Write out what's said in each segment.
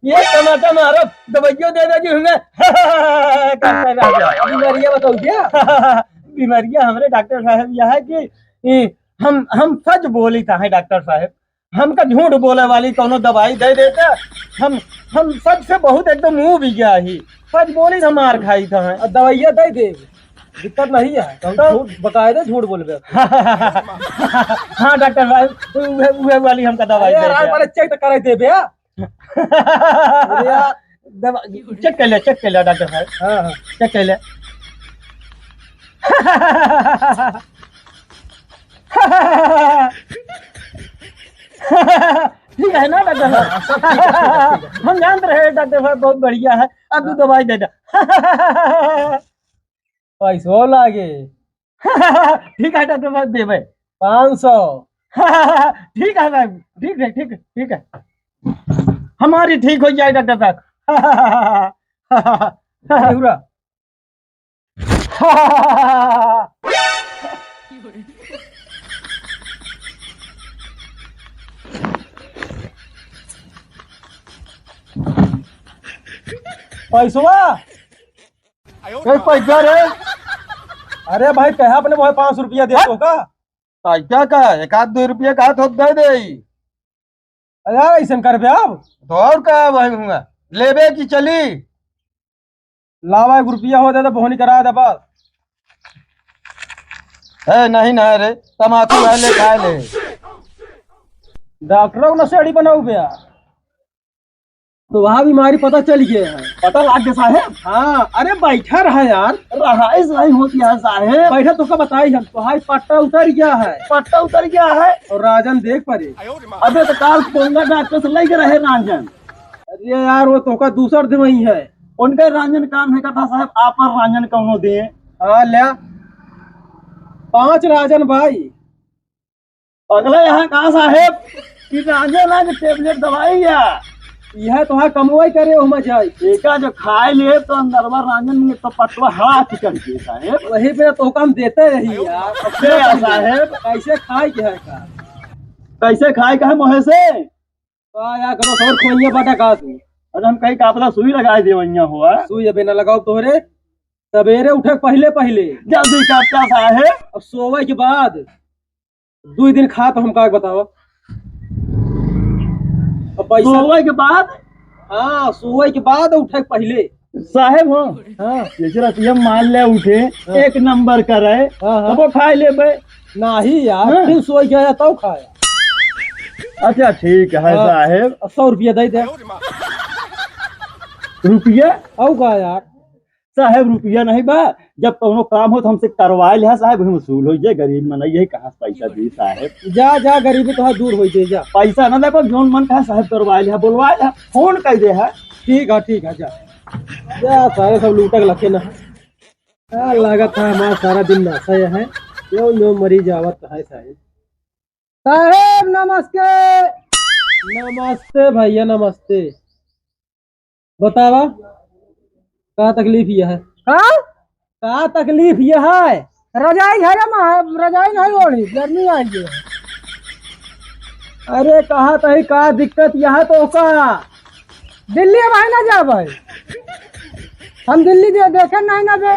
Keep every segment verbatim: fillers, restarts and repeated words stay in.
ये टमाटर मारो, दवाइयों दे दे जी हमें। बीमारियां बताओ क्या? बीमारियां हमरे डॉक्टर साहब यह है कि, कि हम, हम सच बोली था है डॉक्टर साहब, हमका झूठ बोले वाली कौनो दवाई दे देता। हम, हम सच से बहुत एकदम मुंह भी गया ही, सच बोली था मार खाई था है। और दवाइयाँ दे दे, दिक्कत नहीं है, हम तो झूठ, बकायदे झूठ बोलबे। हाँ डॉक्टर साहब, उहे, उहे वाली हमका दवाई अरे दे यार, दे। पहले चेक तो कराई देबे। अरे यार, दवा, चेक कर ले, चेक कर ले डॉक्टर साहब। हाँ, हाँ। चेक कर ले। ठीक है ना डॉक्टर साहब? हाँ, सब ठीक है, ठीक है, ठीक है। हम जानते रहे डॉक्टर साहब बहुत बढ़िया है, अब तू दवाई दे दे। पैसो लागे। ठीक है डॉक्टर साहब, देबे। पाँच सौ। ठीक है भाई, ठीक है, ठीक है, ठीक है। हमारी ठीक हो जाए डॉक्टर साहब। पूरा। पैसवा? ए, पैसा रे। अरे भाई, कहा अपने भाई पाँच सौ रुपया दे तो का? पैसा का? एक आध दो रुपया का तो दे दे। अरे यार, ऐसन करबे अब? तो और का भाई हुआ? लेबे की चली? लावा, एक रुपया हो दे तो बोहनी करा दे बस। ए, नहीं ना रे, तमाकू है, ले खा ले। डॉक्टर को नशेड़ी बनाऊ बे यार। तो वहाँ बीमारी पता चल गया है। पता लाग गया साहेब? हाँ, अरे बैठा रहा यार। रहाइश नहीं होती है साहेब। बैठा तो का बताई हम, तो हाई पट्टा उतर गया है। पट्टा उतर गया है? और राजन देख परे। अबे तो काल पोंगा डॉक्टर से लेके रहे राजन। अरे यार, वो तो का दूसर दवाई है। उनका राजन काम है कथा साहेब, आपन राजन कौनो दे। हाँ, ले। पाँच राजन भाई। अगला यहाँ कहाँ साहेब? कि रांझे ना के टेबलेट दवाई या। यह तो हाँ कमवाई करे, ओमा जाई। एका जो खाए ले तो अंदरवा रांझन में तो पटवा हड़ा चिकन के साहेब। वही पे तो हम देते रही यार। अब दे यार साहेब। कैसे खाए के है का? कैसे खाए का है मोहे से? का यार, करो सौर खोइया बाटा का तू? अरे हम कहीं का अपना सुई लगाए दे वहिया हुआ। सुई अबे ना लगाओ तोहरे। सवेरे उठे के पहिले पहिले। जल्दी कर क्या साहेब? अब सोवे के बाद दुई दिन खा तो हम का बतावा। अब पैसा सोवे के बाद? हाँ, सोवे के बाद उठे के पहिले। साहेब हो, हाँ। जैसे रतिया मान ले उठे, हाँ। एक नंबर करे, हाँ, हाँ। तब वो खाए लेबे। नाही यार, हाँ। फिर सोई गया तब खाया। अच्छा ठीक है हाँ। साहेब। अब सौ रुपया दे दे। रुपया? और का यार? साहेब, रुपया नहीं बा, जब कौनो काम हो तो हमसे करवा लिहा साहेब, हम वसूल हो जाए, गरीब मनई है, कहाँ से पैसा दी साहेब? जा, जा, गरीबी तोहार दूर हो जाए, जा। पैसा ना दे, पर जौन मन कहा साहेब करवा लिहा, बोलवा लिहा, फोन कर दे है। ठीक है, ठीक है, जा। जा, सारे सब लूटक लखे ना। आ, लागत है हमारा सारा दिन नासा है, यो, यो मरी जावत है साहेब। साहेब, नमस्ते। नमस्ते भैया, नमस्ते। बतावा, का तकलीफ यह है? का? का तकलीफ यह है? रजाई घर में है, रजाई नहीं ओढ़ी, गर्मी आई है। अरे, कहा तही का दिक्कत यह है तो का? दिल्ली अब है ना जा भाई, हम दिल्ली दे-, देखे नहीं ना बे।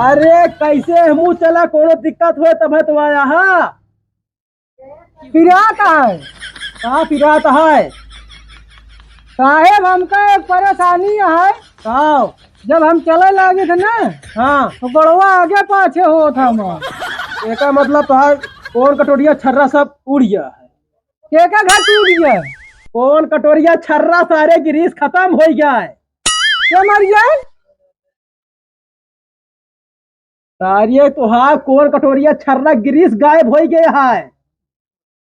अरे, कैसे हमू चला, कोनो दिक्कत होए तब है तो आया हा। पिरात है। कहाँ पिरात है? साहेब, हमका एक परेशानी है। का? जब हम चले लागे थे ना, हाँ। तो गोड़वा आगे पाछे होत हमार। एका मतलब तोहार कौन कटोरिया छर्रा सब उड़ गया है? केका घर टूट गया है? कौन कटोरिया छर्रा सारे गिरीस खत्म हो गया है? क्या मर गया है? सारे तोहार कौन कटोरिया छर्रा गिरीस गायब हो गया है।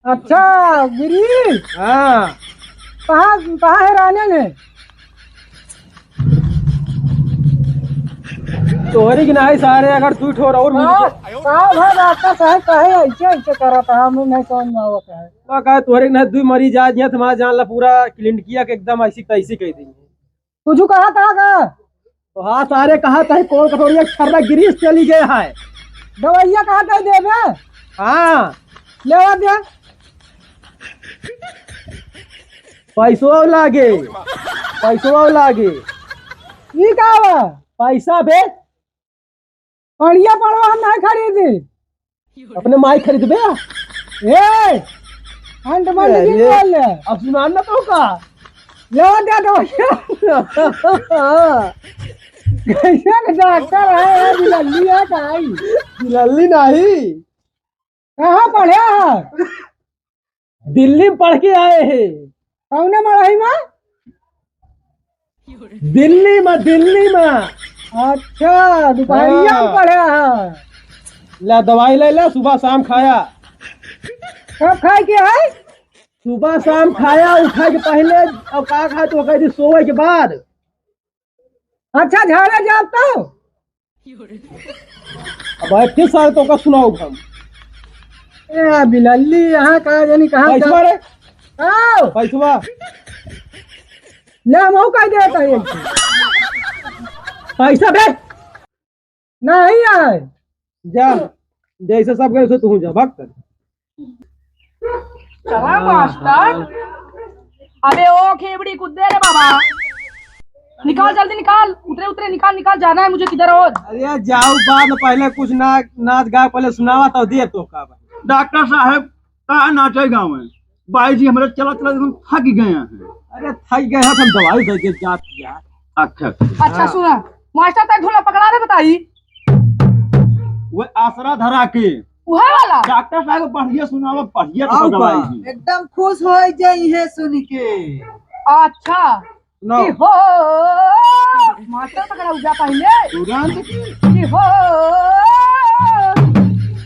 अच्छा, गिरीस? हाँ। कहाँ, कहाँ है राने ने? तोहरी की नाही सारे, अगर दू ठो और मिल का, गए। का भाई डॉक्टर साहब काहे ऐसे, ऐसे करत है, हमें नहीं समझ में आवत है। का, का तोहरे की नाही दू मरीज आज यहाँ तुम्हारा जान ला पूरा क्लिनिकिया के एकदम ऐसी तैसी कह देंगे। कुछ कहा था का? तो हाँ सारे, कहा तही कौन कटोरिया छर्रा गिरीस चली गए है। दवाइया कहा तही देबे? हाँ। लेवा दे। पैसो लागे, पैसो लागे। ई का बा? पैसा बे। बढ़िया पड़वा हम नहीं खरीदे। अपने माई खरीदबे? ए, अंट बंट अरे, की बोल ले। अब सुनान ना तो का? ले दे दो। कैसन डॉक्टर है, बिलल्ली है का है? बिलल्ली नहीं। कहाँ पढ़े है? दिल्ली में पढ़ के आए हैं। कौने मड़ई में? दिल्ली में, दिल्ली में। अच्छा, दुपहरिया में हाँ। पढ़े हैं। ला दवाई ले ला, सुबह शाम खाया। कब खाए के है? सुबह शाम खाया, उठे के पहले। अब का खाए तो कह दी, सोए के बाद। अच्छा, झाड़े जाब तो। अब भाई फिर सारे तोका सुनाओ हम। ए, बिलल्ली, यहाँ का जानी कहाँ पैसवा का? रे। आओ। पैसवा। ले, हम कह देता है। पैसा दे। नहीं आए। जा, जैसे सब गए, उसे तू जा, भाग कर। चला मास्टर। अबे ओ खेबड़ी कुद्दे रे बाबा। निकाल जल्दी निकाल, उतरे उतरे निकाल निकाल, जाना है मुझे किधर और। अरे यार, जाओ बाद में, पहले कुछ ना, नाच गाए पहले सुनावा तो दे तो का बा। डॉक्टर साहब, का नाचे गाँव में? बाई जी, हमरे चला चला एकदम थक गए हैं। अरे थक गए हैं, हम दवाई दे के जात यार। अच्छा, अच्छा। अच्छा, हाँ। सुना, मास्टर तक ढोला पकड़ा दे बताई। वो आसरा धरा के। उहे वाला? डॉक्टर साहब बढ़िया सुनावा, बढ़िया तो आउ दवाई बा। दी। एकदम खुश हो जाई है सुन के। अच्छा। सुनाओ। कि हो, मास्टर पकड़ा उजा पहले। तुरंत। कि हो,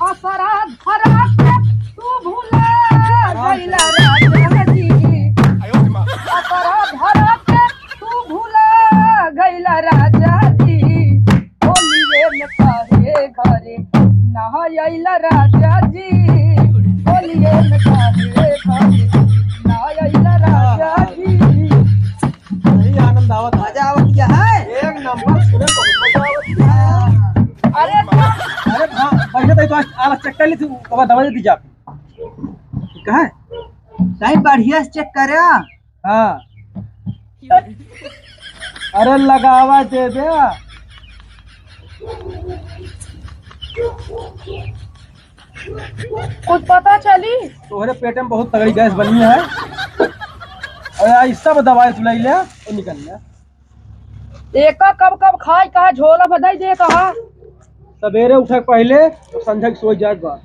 असरा धरा के तू भुला गइला राजा जी। असरा धरा के तू भुला गइला राजा जी। होलिये में काहे घरे ना अइला राजा जी। होलिये में काहे घरे ना अइला राजा जी। सही आनंद आवत है। मजा आवत क्या है? एक नंबर, सुने बहुत मजा आवत है। अरे, अरे हाँ, पहले तो आज आला चेक कर ली थी, ओकर दवाई दी जा। कहाँ है? नहीं, बढ़िया से चेक करे। हाँ। अरे लगावा दे दे। कुछ पता चली? तोहरे पेट में बहुत तगड़ी गैस बनी है। अरे आई सब दवाई तू ले ले और निकल ले। एका कब कब खाई, कहा झोला भदाई दे, कहा। सवेरे उठे के पहले और संझा के सोए जाए के बाद।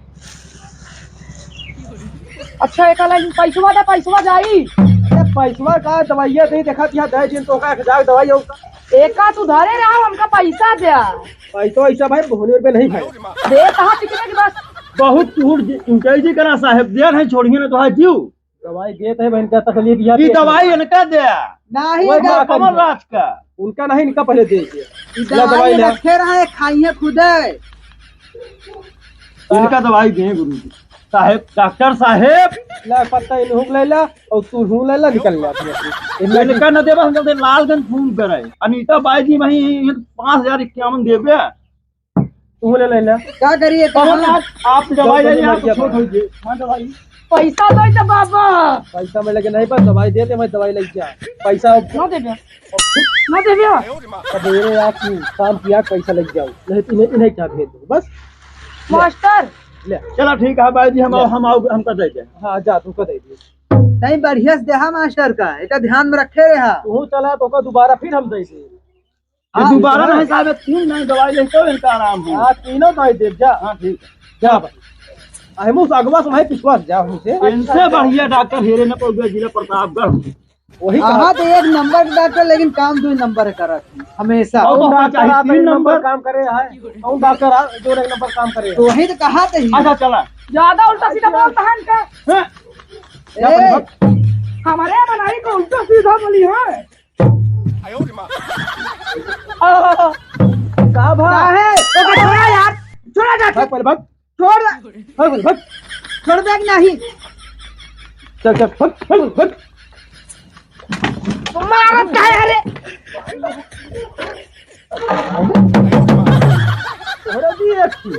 अच्छा, एका लाइन पैसवा दे, पैसवा जाई। अरे पैसवा का, दवाइया दे, देखा दिया दे जिन तो का जाए दवाई हो। एका तू धरे रहा, हमका पैसा दे। पैसा वैसा भाई, होने रुपये नहीं भाई। दे कहा कितने की बस। बहुत टूट जी, उनका जी करा साहेब, दे नहीं छोड़िए ना तो है जीव। दवाई देत है, बहन का तकलीफ यह ये देख दवाई ले। इनका दे। नहीं वही दे। बात कमल राज का। उनका नहीं, इनका पहले दे दिया। ये ला दवाई दवाई ले। रखे रहे, खाइए खुदे। इनका दवाई दे गुरु जी। साहेब, डॉक्टर साहेब। ला पत्ता इनहू ले ला और तू हूँ ले ला, निकल ले अपने। इनका इनका न देबा, हम चलते लालगंज फोन करे। अनीता बाई जी वहीं पाँच हजार इक्यावन देबे। तू ले ले ले। का करिए, कहाँ? आप, आप दवाई ले, आप छोट हो गए। हाँ, दवाई। पैसा दो तो बाबा। पैसा मैं लेके नहीं, पर दवाई दे दे, मैं दवाई लेके जा। पैसा अब ना देबे। ना देबे। सवेरे आप काम किया, पैसा लेके जाओ, नहीं तो इन्हें, इन्हें क्या भेज दो, बस। ले। मास्टर। ले। चला ठीक है भाई जी, हम आओ, ले। हम आओ, हमका दे दे। हाँ, जा, तुमको दे दिए। नहीं, बढ़िया से देहा मास्टर का, एका ध्यान में रखे रहा। तू चला, तो का दोबारा फिर हम दे दे। ये हाँ, दोबारा हाँ। नहीं साहब, तीन नहीं दवाई ले तो इनका आराम हो। हाँ, तीनों दवाई दे जा। हाँ, ठीक है। जा भाई। अरे मुँह से अगवा से भाई पिछवा से जा मुँह से। इनसे बढ़िया डॉक्टर हेरे न पउबे जिला प्रतापगढ़। वही कहा। हाँ, तो एक नंबर के डॉक्टर, लेकिन काम दो नंबर करत है, हमेशा। और कौन डॉक्टर आप एक नंबर काम करे है? कौन डॉक्टर आप जो एक नंबर काम करे है? तो वही तो कहा थे। अच्छा, चला। ज्यादा उल्टा सीधा बोलता है इनका। हैं? ए, हमारे यहाँ बनाई को उल्टा सीधा बोली है। का भा? का है? ओके, छोड़ा यार, छोड़ा जा। भाग पहले, भाग। छोड़। भाग पहले, भाग। छोड़ दे कि नहीं? चल, चल, भाग, भाग, भाग। मारत का है, अरे? तोहरा दी एक ठो।